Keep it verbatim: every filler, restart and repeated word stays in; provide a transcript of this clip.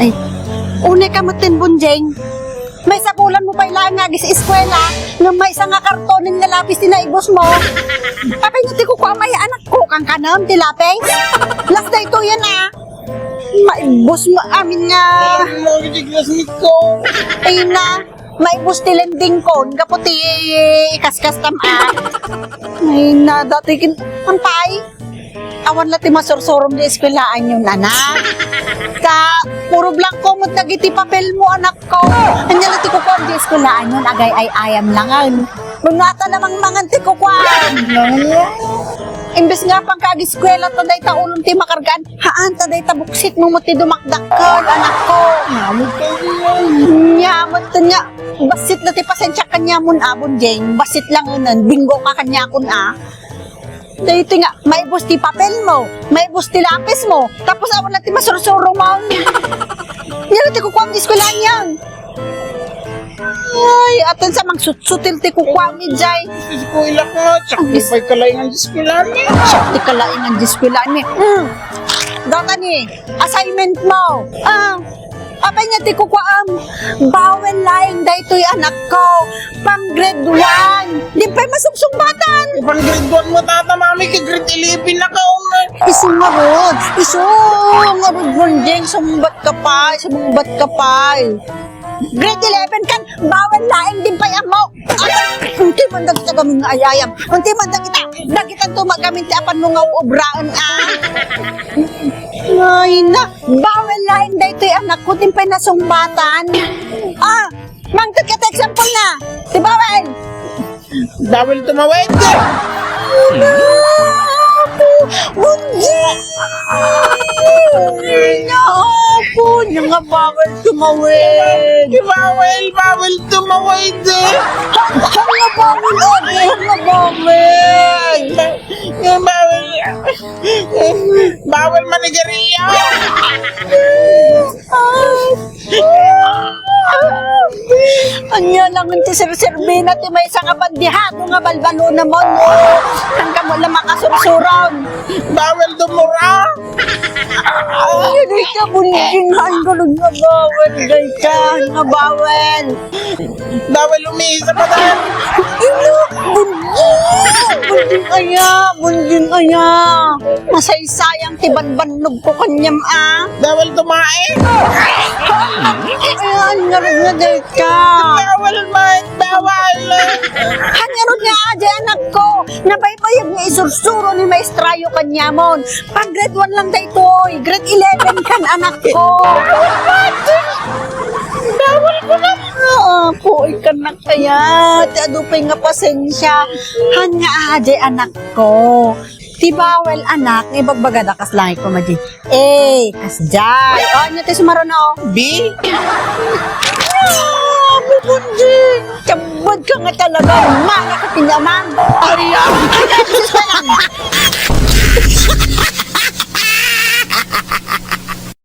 Ay, unay ka metten, Bonjing. Maisabulan mo pay laeng nga agis-eskuela, ngem maysa nga kartonen nga lapis ti naibus mo. Apay nga ti kukuam ay anakko, kankanem ti lapis? Las daytoyen a. Maibus mo amin nga. Ano mo, ridiculous nito? Ay na, maibus ti lending kon, gapu ti ikaskastam a. Ay na, dati kin-, ampay. Awan la ti masursurom di eskwelaanyon, anak. Ta, puro blanko met dagiti papel mo, anakko. Ania la ti kukuam di eskwelaanyon, agay-ay-ayam langen. Wenno ata namangmangan ti kukuam. Imbes nga pangka agiskwela ta dayta ulom ti makargaan, haan ta dayta buksit mo met ti dumakdakkel, anakko. Ania met ken nga, bassit na ti pasensiak kaniamon, Bonjing. Bassit langenen, binggo ka kaniakon a. Daytoy nga, maibus ti papel mo, maibus ti lapis mo, tapos awan na ti masursurom. Ania ti kukuam di eskwelaanyon. Ay, atin sa mangsutsutil ti kukuam, jay. Sus ko, ilak nga, tsak di pay kalaingan di eskwelaanmi. Tsak di kalaingan di eskwelaanmi. Hmm. Data ni, assignment mo. Ah, apay nga ti kukuam, bawel laeng daytoy, anakko. Pang grade one. Di pay masubsumbatan. Pang grade one mo, tata, mami, kay grade eleven na ka, oh. Isu ngarud. Isu ngarud, Bonjing, sumbat ka pay, sumbat ka pay. Grade eleven kan, bawel laeng din pay ammo. Ay, kunti man dagita gamin nga ayayam. Kunti man dagita, dagita to magamin ti apan mo nga uubraan, ah. Ay na, bawel laeng daytoy anakko, din pay nasumbbatan. Ah, mangted ka ti example na. Ti bawel. Bawel tumawid. Apo, Bonjing! Apo, ania nga bawel tumawid. Bawel, bawel tumawid. Ania nga bawel, ania nga bawel. Bawel. Bawel manigarilyo. Ania lang ti serserbina ti maysa nga bandihado nga balbalonamon. Saan ka mo lang makasursuron? Bawel dumura. Ania dayta, Bonjing, haan ngarud nga bawel dayta, nga bawel. Bawel umihi sa pader. Bonjing! Bonjing aya! Bonjing aya! Masaysayang ti banbannog ko kaniam, ah. Bawal tumae. Ay, ngarud nga dayta. Bawal man, bawal. Haan ngarud nga adi, anakko. Nabaybayag nga isursuro ni maestrayo kaniamon. Pag grade one lang daytoy, grade eleven kan, anakko. Bawal ko na. Ah, puoy ka na kaya. Ti adu pay nga pasensia. Haan nga adi, anakko. Ti bawal, anak, nga ibagbagada kas langit ko, madi. A, kasdiay. O, ania ti sumaruno? B? Ah, Bonjing! Tiabbad ka nga talaga. Mana ka ti amam. Ay, ah! Ay, ah!